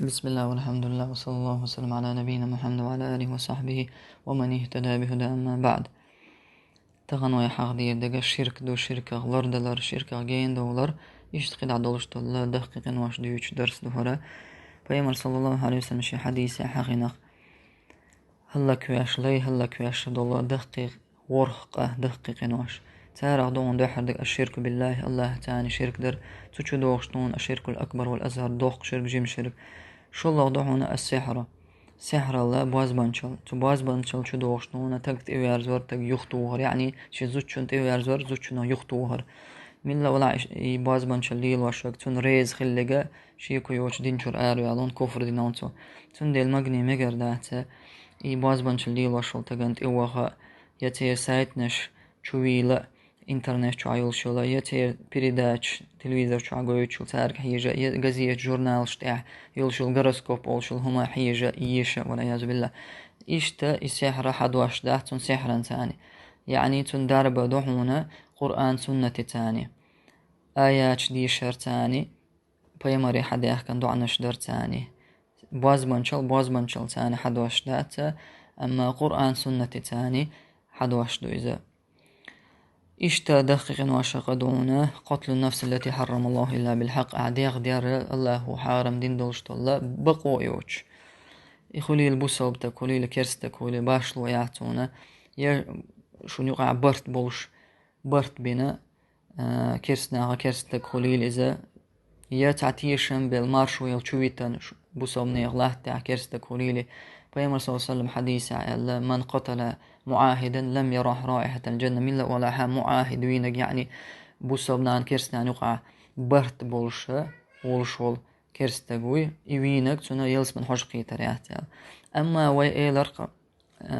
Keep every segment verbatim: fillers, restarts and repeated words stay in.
بسم الله والحمد لله وصلى الله وسلم على نبينا محمد وعلى آله وصحبه ومن اهتدى بهداه، أما بعد. Тахана вай хьахдийр дага ширк ду, ширках лардалар, ширках гена довлар, иштта кхидӀа долуш долу даккхий къинош дуьйцуш дарс ду хӀара. Пайхамар, саллаллаху алейхи ва саллям, шен хьадийсехь хьахийнах: «ХӀаллаквеш лай, хӀаллаквеш долу даккхий ворхӀ къа, даккхий къинош. Царах ду хьуна дуьххьара дага аш-ширку биллахи, Аллахьца ширк дар, цу чу догӀуш ду хьуна аш-ширкул акбар вал асгӀар, доккха ширк, жима ширк». ШолгӀа ду хьуна ас-сихьру, сихьралла, бозбанчал. Цу бозбанчал чу догӀуш ду хьуна таг тӀеверзор, таг юхатухар, яъни шен зудчун тӀеверзор, зудчунах юхатухар. Милла валахь и бозбанчал лелош верг, цунна реза хилларг, шеко йоцуш дин чуьра араваьлла, куфр дина ву цо. Цундела магане мегар дац и бозбанчал лелош волу тагана тӀе ваха, я церан сайташ чу вийла, интернет чохь йолуш йолу, я церан передачаш телевизор чохь гойтуш йолу, цаьрга хьежа, я газеташ, журналаш тӀехь йолуш йолу гороскоп олуш йолу хӀума хьежа, еша, вал-иязу биллахь. Иштта и сихьра хьадош дац цунна сихьранца. Яъни цунна дарба ду хьуна Къуръан, суннатаца. Аяташ дешарца, пайхамаре хьадаьхкина доӀанаш дарца. Бозбанчал бозбанчалца хьадош дац, амма Къуръан, суннатаца хьадош ду иза. Иштта даккхий къиношах къа ду хьуна: «Къатлу нафс аллати хьаррама Аллаху илла билхьакъ», ахь дегӀ дер Аллахьо хьарам дина долуш долу, бакъо йоцуш. И хуьлийла бусалба стаг, хуьлийла керста стаг, хуьлийла башхало яц хьуна, я шуна юкъахь барт болуш, барт бина, а, керста наха керста стаг хуьлийла иза, я цхьа тешам белла, маршо йолу чу витина ш-, бусалба нехан латтехь керста стаг хуьлийла. Пайхамар, саллаллаху алейхи ва саллям, хьадийсехь аьлла: «Ман къатала муӀахидан лам ярахь раихьатал джанна». Милла валахь муӀахид вийнарг, яъни бусалба нахана, керста нахана юкъахь барт болуш, волуш волу керста стаг вуй, и вийнарг цунна ялсаманин хьожа кхетар яц аьлла. Амма вай элар-кх,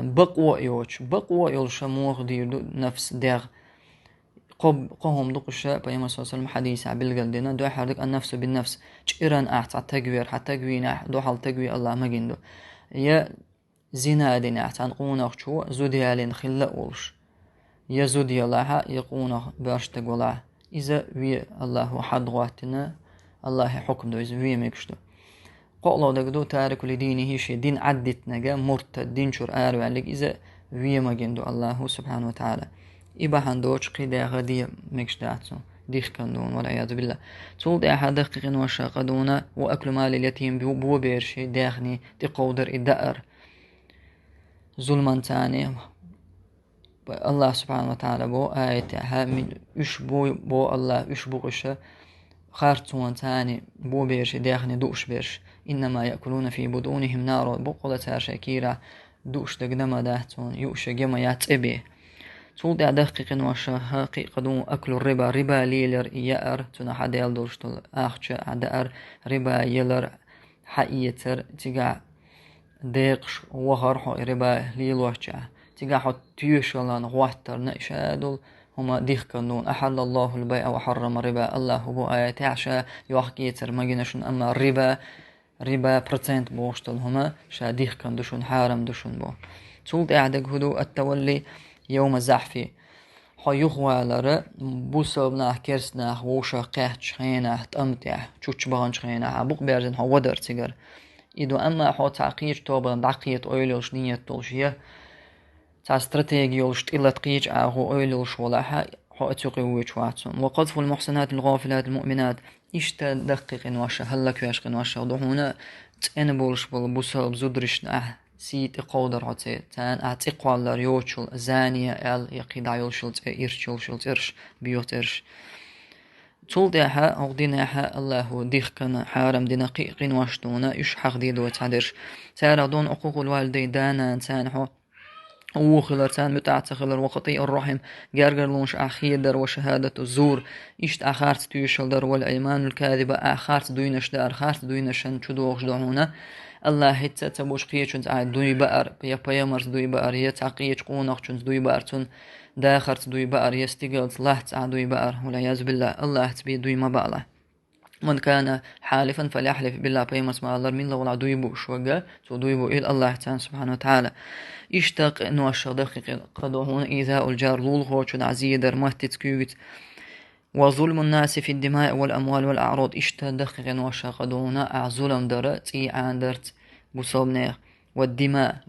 бакъо а йоцуш, бакъо а йолуш муха дийр ду нафс, дегӀ. Кхо, кхо хӀума ду-кх уьш, пайхамар, саллаллаху алейхи ва саллям, хьадийсехь билгалдина. Дуьххьара дага ан-нафсу бин-нафс, чӀиран ахь цхьа таг вер, хьан таг вийнехь дуьхьал таг ве Аллахь магийна ду. Я зина динехь цхьана къонахчо зуда ялийна хилла а волуш, я зуда ялахь, я къонах боьрша стаг валахь, иза ве Аллахьо хьадгӀоттина, Аллахьан хьукам ду, иза ве мегаш ду. КхоалгӀа дага ду: «Тарику ли динихи», шен дин Ӏаддитинарг, муртад, дин чуьра араваьлларг, иза ве магийна ду Аллахьо, субхьана ва тагӀала. И бахьана доцуш кхин дегӀ де мегаш дац цунна, дихкина ду хьуна, вал-иязу биллахь. Цул тӀаьхьа даккхий къиношах къа ду хьуна: «Ва акли малил ятим», бо-, бобераши даьхни тӀекховдар, и даар. Зуламан царна Аллахь субхьана ва тагӀала бо аятехь, мин-, уьш бу, бо Аллахь, уьш бу-кх уьш, харцонан царна бобераши даьхни дууш берш. «Иннама яъкулуна фи бутунихим наро», боккъала цара шайн кийрахь дууш дерг ма дац цунна, юуш ерг ма яц, цӀе бе. Цул тӀаьхьа даккхий къиношах кхин къа ду хьуна аклу риба, риба лелар, яар, цунах хьадаьлла долуш долу ахча хьадаар, риба ялар, хьаэцар, цигахь декъаш вахар хьо и риба лелочохь, цигахь хьо тоьшаллина гӀоттарна, и ша долу хӀума дихкина ду хьуна. «Ахьаллаллахул байъа ва хьаррама риба», Аллахьо бо аятехь, ша йохк-эцар магийна шуна, амма риба, риба процент бохуш долу хӀума ша дихкина ду шуна, хьарам ду шуна бо. Цул тӀаьхьа дага хӀун ду: «Ат-тавалли йовма захьфи». Хьо юхавалар, бусалба нах, керста нах вовшах кхаьчча хенахь, тӀам тӀехь, чучча баханчу хенахь, ахь букъ берзина хьо вадар цигара. И ду, амма хьо цхьа кхечу тобанна дӀакхета ойла йолуш, ниет долуш, я цхьа стратеги йолуш, тӀелата кхечу агӀор ойла йолуш валахь, хьо оцу юкъе воьдуш вац хьуна. «Ва къазфул мухьсанатил гӀафилатил муъминат». Иштта даккхий къиношах, хӀаллаквеш къиношах ду хьуна цӀена болуш болу бусалба зударшна ахь сий тӀекховдар хьо церан, царна ахь цӀе кхоллар йоцуш йолу, зания аьлла, я кхидӀа йолуш йолу цӀе, ирча йолуш йолу цӀераш, боьха цӀераш. Цул тӀаьхьа хӀокху динехь Аллахьо дихкина, хьарам дина кхин къинош ду хьуна, уьш хьахадийр ду вай цхьадерш. Царах ду хьуна: «Ӏукъукъул валидайн», да-нана царна хьо вон хилар, царна муьтӀахь ца хилар, «ва къатӀиъур рахьим», гергарлонаш ахь хедар, «ва шахӀадату зур», иштта ахь харц тоьшалла дар, «вал айманул казиба», ахь харц дуйнаш даар, харц дуйнашна чу догӀуш ду хьуна Аллахьца а ца бууш кхечуьнца ахь дуй баар, я пайхамарца дуй баар, я цхьа кхечу къонахчуьнца дуй баар, цуьнан дахарца дуй баар, я стигалца, лахьца ахь дуй баар, вал-иязу биллахь, Аллахьца бен дуй ма баалахь. «Ман кана хьалифан фалъяхьлиф биллахь», пайхамарца ма-аллара, милла валахь дуй бууш верг, цо дуй буийла Аллахьца, субхьана ва тагӀала. Иштта къиношах даккхий къа ду хьуна: «Изаул джар», лулахочун зедар, маттица, куьйгаца. وظلم الناس في الدماء والأموال والأعراض, иштта даккхий къиношах къа дуна а зулам дар, цӀий Ӏанадарца бусалба нех, والدماء,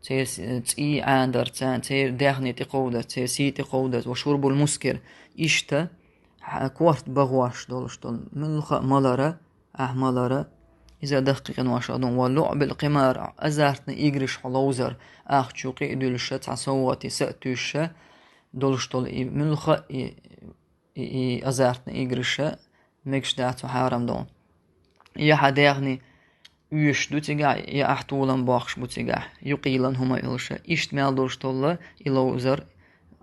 церан с-, цӀий Ӏанадарца, церан даьхни тӀекховдар, церан сий тӀекховдар, وشرب المسكر, иштта хьа-, корта багӀош долуш долу муьлхха а малара, ахь малара, иза даккхий къиношах ду. ولعب القمار, азартни играш хьо ловзар, ахча чу къа а дуьллуш, цхьа совгӀате са а туьйсуш, долуш долу и муьлхха а и, и, и азартни играш мегаш дац, хьарам ду. Я хьан даьхни оьшуш ду цигахь, я ахь толам боккхуш бу цигахь, юкъийлан хӀума а йолуш, иштта мел долуш долу и ловзар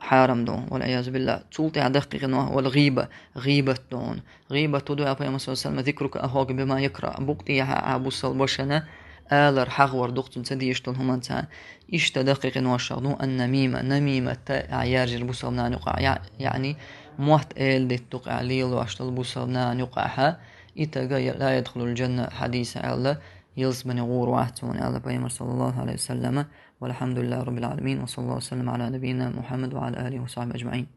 хьарам ду, والعياذ بالله. Цул тӀаьхьа даккхий къиношах, والغيبة, гӀийбат ду хьуна. ГӀийбат хӀун ду аьлча, Пайхамара, صلى الله عليه وسلم, ذكرك أخاك بما يكره, букъ тӀехьа ахь бусалба вашана алар, хьахавар ду-кх цуьнан ца дезаш долу хӀуманца. Иштта даккхий къиношах ду النميمة, намимат, ахь яржар бусалба нахана юкъахь, я-, яъни мотт эладитта ду-кх ахь лелош долу бусалба нахана юкъахь, и стаг لا يدخل الجنة хьадисехь аьлла, ялсамане гӀур вац хьуна аьлла Пайхамара, صلى الله عليه وسلم. والحمد لله رب العالمين، وصلى الله وسلم على نبينا محمد وعلى آله وصحبه أجمعين.